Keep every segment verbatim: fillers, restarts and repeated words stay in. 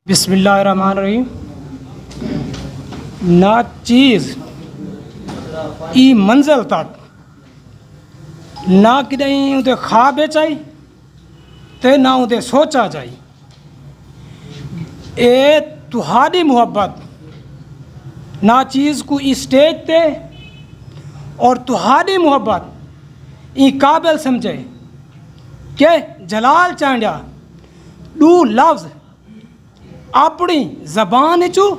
بسم اللہ الرحمن الرحیم۔ ناچیز ای منزل تک نہ کݙاہیں اوندے خواب اچ آئی تے نہ اوندے سوچاں اچ آئی۔ اے تہاݙی محبت ناچیز کوں ای سٹیج تے اور تہاݙی محبت ای قابل سمجھے کہ جلال چانڈیا ݙو لفظ اپݨی زبان اچوں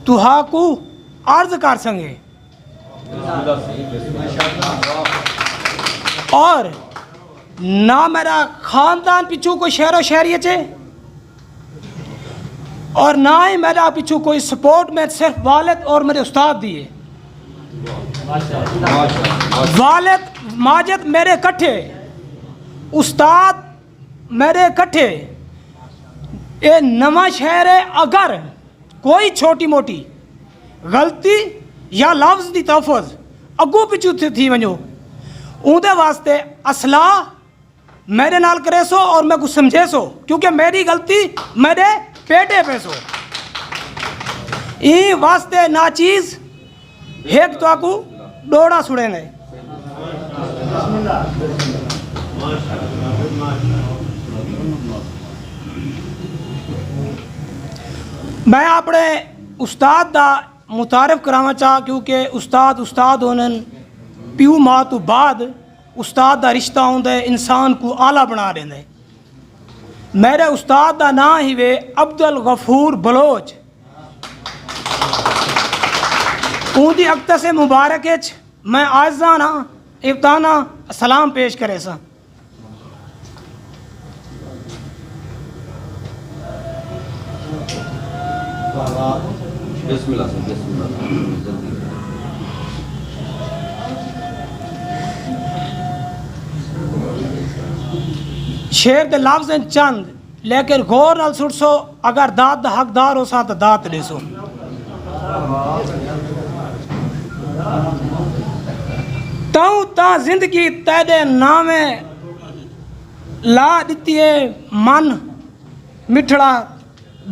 تہاکوں عرض کر سڳے۔ اور نہ میݙا خاندان پچھوں کوئی شعر و شاعری اچے اور نہ ہی میݙا پچھوں کوئی سپورٹ، میں صرف والد اور میݙے استاد دی ہے۔ والد ماجد میݙے کٹھے، استاد میݙے کٹھے۔ اے نواں شہر ہے، اگر کوئی چھوٹی موٹی غلطی یا لفظ دی تحفظ اڳوں پچھوں تھی، تھی ونڄو، اوندے واسطے اصلاح میݙے نال کریسو اور میکوں سمجھیسو، کیونکہ میݙی غلطی میݙے پیٹے پیسو۔ ایں واسطے ناچیز ہک تہاکوں ݙوہڑا سݨیندے۔ میں اپݨے استاد دا متعارف کراوݨ چاہاں، کیونکہ استاد استاد ہوندن، پیو ماء توں بعد استاد دا رشتہ ہوندا ہے، انسان کوں آلہ بݨا ݙیندا ہے۔ میݙے استاد دا ناں ہیوے عبدالغفور بلوچ۔ اوندی اقدس مبارک اچ میں عاجزانہ ابتانہ سلام پیش کریساں۔ بسم اللہ سر، بسم اللہ۔ شعر دے لفظ ہن چند، لیکن غور نال سݨسو، اگر داد دا حقدار ہوساں تاں داد ݙیسو۔ توں تاں زندگی تیݙے ناویں لا ݙتی ہے، من مٹھڑا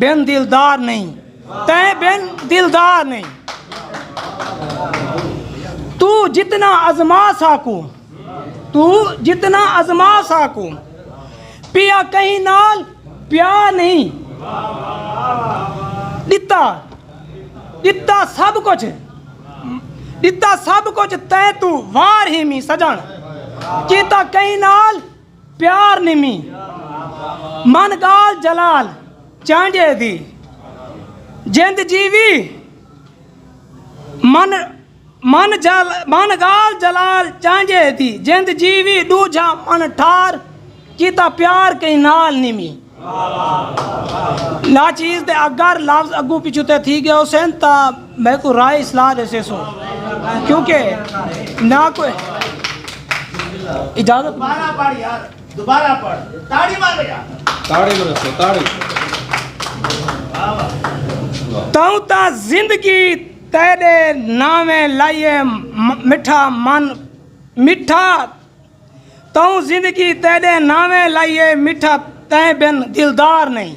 بن دلدار نہیں، تیں بن دلدار نہیں۔ تو جتنا آزما ساکوں، تو جتنا آزما ساکوں، پیا کہیں نال پیار نہیں۔ ݙتا، ݙتا سب کجھ، ݙتا سب کجھ تیں توں وار ہیمی سڄݨ، کیتا کہیں نال پیار نمی۔ من ڳالھ جلال چانجے دی، جند جیوی من، من جل، من ڳالھ جلال چانجے دی، جند جیوی ݙوجھا من ٹھار، کیتا پیار کہیں نال نمی۔ ناچیز دے اگر لفظ اڳوں پچھوں تے تھی ڳئے ہوسن تاں میکوں رائے اصلاح ݙسیسو، کیونکہ نہ کوئی اجازت۔ دوبارہ پڑھ یار، دوبارہ پڑھ۔ تاڑی مارو یار۔ تاڑی مرسو، تاڑی۔ توں تاں زندگی تیݙے ناویں لائیے م-، مٹھا من، مٹھا، توں زندگی تیݙے ناویں لائیے مٹھا، تیں بن دلدار نہیں۔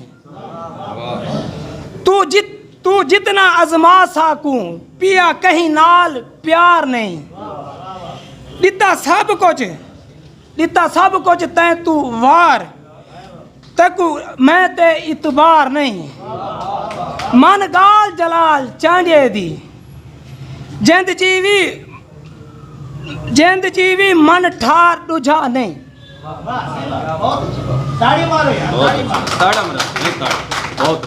تو جت، تو جتنا آزما ساکوں، پیا کہیں نال پیار نہیں۔ ݙتا سب کجھ، ݙتا سب کجھ تیں توں وار، تیکوں میں تے اعتبار نہیں۔ من ڳالھ جلال چانجے دی، جند جیوی، جند جیوی من ٹھار ݙوجھا نہیں۔ تاڑی مارو یار، تاڑی مارو۔ تاڑا مرا، نہیں تاڑا۔ بہت۔